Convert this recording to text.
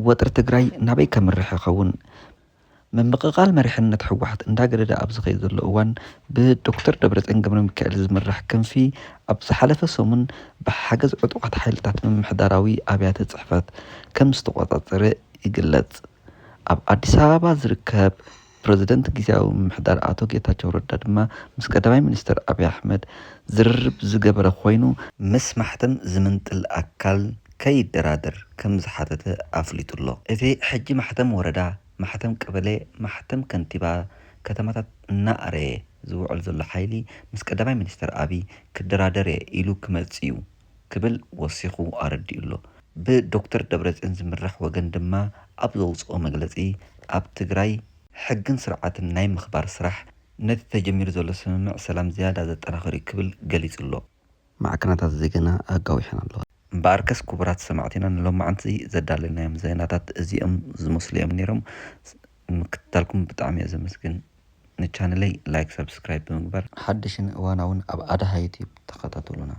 ወጥሪ ትግራይ ናበይ ከምርሕ ይኸውን? ምምቕቓል መሪሕነት ህወሓት እንዳገደደ ኣብ ዝኸይድ ዘሎ እዋን፣ ብዶክተር ደብረፅዮን ገብረሚካኤል ዝምራሕ ክንፊ ኣብ ዝሓለፈ ሰሙን ብሓገዝ ዕጡቓት ሓይልታት ምምሕዳራዊ ኣብያተ ፅሕፈት ከም ዝተቖፃፀረ ይግለፅ። ኣብ ኣዲስ ኣበባ ዝርከብ ፕረዚደንት ግዝያዊ ምምሕዳር ኣቶ ጌታቸው ረዳ ድማ ምስ ቀዳማይ ሚኒስትር ኣብይ ኣሕመድ ዝርርብ ዝገበረ ኮይኑ፣ ምስ ማሕተም ዝምንጥል ኣካል ከይደራደር ከም ዝሓተተ ኣፍሊጡ ኣሎ። እቲ ሕጂ ማሕተም ወረዳ፣ ማሕተም ቀበሌ፣ ማሕተም ከንቲባ ከተማታት እናኣረየ ዝውዕል ዘሎ ሓይሊ ምስ ቀዳማይ ሚኒስትር ኣብይ ክደራደር እየ ኢሉ ክመጽእ እዩ ክብል ወሲኹ ኣረዲኡ ኣሎ። ብዶክተር ደብረጽዮን ዝምራሕ ወገን ድማ ኣብ ዘውፅኦ መግለፂ፣ ኣብ ትግራይ ሕግን ስርዓትን ናይ ምኽባር ስራሕ ነቲ ተጀሚሩ ዘሎ ስምምዕ ሰላም ዝያዳ ዘጠናኽር እዩ ክብል ገሊጹ ኣሎ። ማዕከናታት ዜጋና ኣጋዊሐን ኣለዋ። እምበኣርከስ ክቡራት ሰማዕቲና ንሎማዓንቲ ዘዳለናዮም ዜናታት እዚኦም ዝመስሉ እዮም ነይሮም። ምክትታልኩም ብጣዕሚ እየ ዘመስግን። ንቻነለይ ላይክ፣ ሰብስክራይብ ብምግባር ሓድሽን እዋናውን ኣብ ኣድሃ ዩቲዩብ ተኸታተሉና።